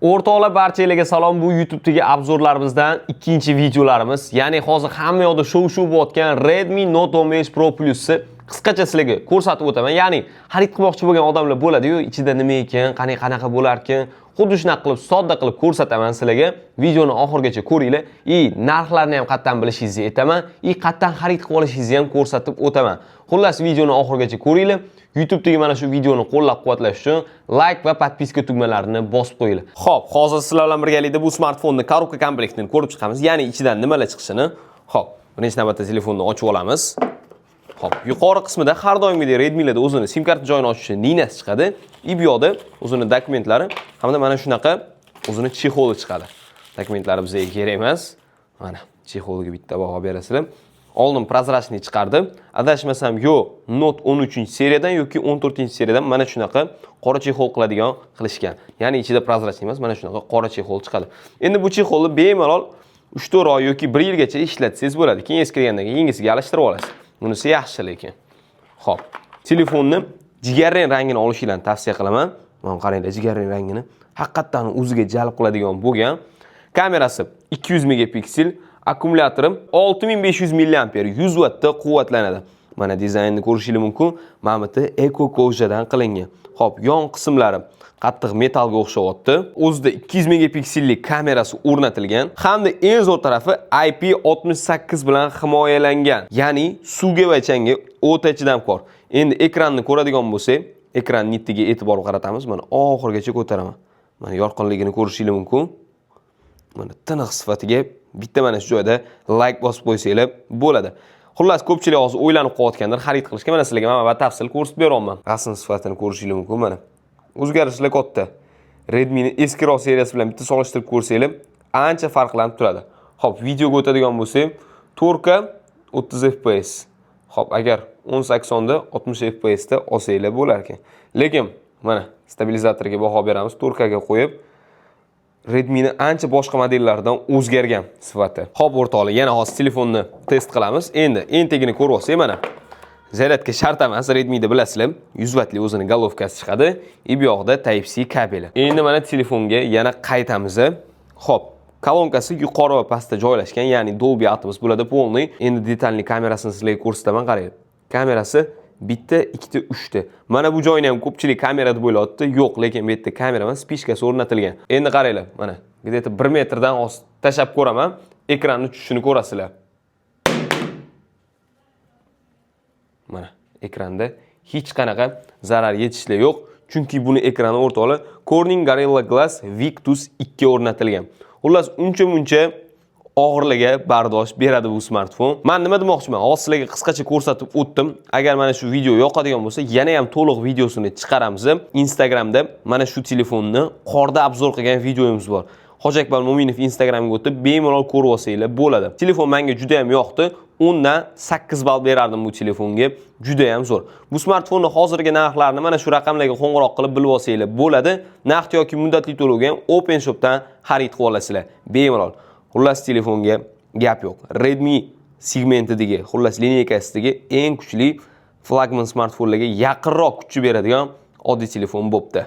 O'rtoqlar, barchalarga salom. Bu YouTube'dagi обзор larimizdan ikkinchi videolarimiz. Ya'ni hozir hamma yoqda shov-shuv bo'layotgan Redmi Note 15 Pro Plus'ni qisqacha sizlarga ko'rsatib o'taman. Ya'ni xarid qilmoqchi bo'lgan odamlar bo'ladi-yu, ichida nima ekan, qani qanaqa bo'larkan, xuddi shunaqa qilib, sodda qilib ko'rsataman sizlarga. Videoni oxirigacha ko'ringlar. И narxlarni ham qayerdan bilishingizni aytaman, и qayerdan xarid qilib olishingizni ham ko'rsatib o'taman. Xullas, videoni oxirigacha ko'ringlar. YouTube'dagi mana shu videoni qo'llab-quvvatlash uchun like va подписка tugmalarini bosib qo'yinglar. Xo'p, hozir sizlar bilan birgalikda bu smartfonni коробка komplektini ko'rib chiqamiz. Ya'ni ichidan nimalar chiqishini. Xo'p, birinchi navbatda telefonni ochib olamiz. Xo'p, yuqori qismida har doimgidek Redmi'larda o'zini sim karta joyini ochish uchun ninasi chiqadi. И bu yoqda o'zini dokumentlari hamda mana shunaqa o'zini чехол i chiqadi. Dokumentlari bizga kerak emas. Mana чехол iga bitta baho berasizlar. Oldin прозрачный chiqardi. Adashmasam, yo Note 13 seriyadan yoki 14 seriyadan mana shunaqa qora чехол qiladigan qilishgan. Ya'ni ichida прозрачный emas, mana shunaqa qora чехол chiqadi. Endi bu чехол ni bemalol 3-4 oy yoki 1 yilgacha ishlatsangiz bo'ladi. Keyin eskirgandan keyin yangisiga alishtirib olasiz. Bunisi yaxshi lekin. Xo'p, telefonni jigarrang rangini olishinglarni tavsiya qilaman. Mana qaranglar jigarrang rangini. Haqiqatdan o'ziga jalb qiladigan bo'lgan. Kamerasi 200 megapiksel, akkumulyatori 6500 mAh, 100 vattda quvvatlanadi. Mana dizaynni ko'rishingiz mumkin. Mana bu yerda эко кожа dan qilingan. Xo'p, yon qismlari qattiq metallga o'xshayapti. O'zida 200 megapiksellik kamerasi o'rnatilgan hamda eng zo'r tarafi IP68 bilan himoyalangan. Ya'ni suvga va changga o'ta chidamkor. Endi ekranni ko'radigan bo'lsak, ekran nitiga e'tibor qaratamiz. Mana oxirigacha ko'taraman. Mana yorqinligini ko'rishingiz mumkin. Mana tiniq sifatiga bitta mana shu joyda like bosib qo'ysanglar bo'ladi. Xullas, ko'pchilik hozir o'ylanib qolayotgandir xarid qilishga. Mana sizlarga mana batafsil ko'rsatib beryapman. Rasm sifatini ko'rishingiz mumkin mana. O'zgarishlar katta. Redmi'ni eskiroq seriyasi bilan bitta solishtirib ko'rsanglar, ancha farqlanib turadi. Xo'p, videoga o'tadigan bo'lsak, 4K 30 FPS. Xo'p, agar 1080 da 60 FPS da olsanglar bo'lar ekan. Lekin mana stabilizatorga baho beramiz, 4K ga qo'yib Redmi'ni ancha boshqa modellardan o'zgargan sifati. Xo'p, o'rtoqlar, yana hozir telefonni test qilamiz. Endi eng tagini ko'rib olsak, mana zaryadka shart emas, Redmi'da bilasizlar, 100 vattli o'zini головка si chiqadi. И bu yoqda Type-C kabeli. Endi mana telefonga yana qaytamiz. Xo'p, kolonkasi yuqori va pastda joylashgan, ya'ni Dolby Atmos bo'ladi полный. Endi детальный kamerasini sizlarga ko'rsataman, qarang. Kamerasi bitta, ikkita, uchta. Mana bu joyni ham ko'pchilik kamera deb o'ylayapti. Yo'q, lekin bu yerda kamera emas, вспышка si o'rnatilgan. Endi qaranglar, mana где-то 1 metrdan ost tashlab ko'raman, ekranni tushishini ko'rasizlar. Mana ekranda hech qanaqa zarar yetishlar yo'q. Chunki buni ekrani, o'rtoqlar, Corning Gorilla Glass Victus 2 o'rnatilgan. Xullas, uncha muncha og'irligiga bardosh beradi bu smartfon. Men nima demoqchiman? Hozir sizlarga qisqacha ko'rsatib o'tdim. Agar mana shu video yoqadigan bo'lsa, yana ham to'liq videosini chiqaramiz. Instagramda mana shu telefonni qorda обзор qilgan videomiz bor. Hoji Akbar Mo'minov Instagramga o'tib, bemalol ko'rib olsanglar bo'ladi. Telefon menga juda ham yoqdi. 10 dan 8 ball berardim bu telefonga. Juda ham zo'r. Bu smartfonni hozirgi narxlarini mana shu raqamlarga qo'ng'iroq qilib bilib olsanglar bo'ladi. Naqd yoki muddatli to'lovga ham Open Shop'dan xarid qilib olasizlar. Bemalol. Xullas, telefonga gap yo'q. Redmi segmentidagi, xullas линейка sidagi eng kuchli flagman smartfonlarga yaqinroq kuch beradigan oddiy telefon bo'pti.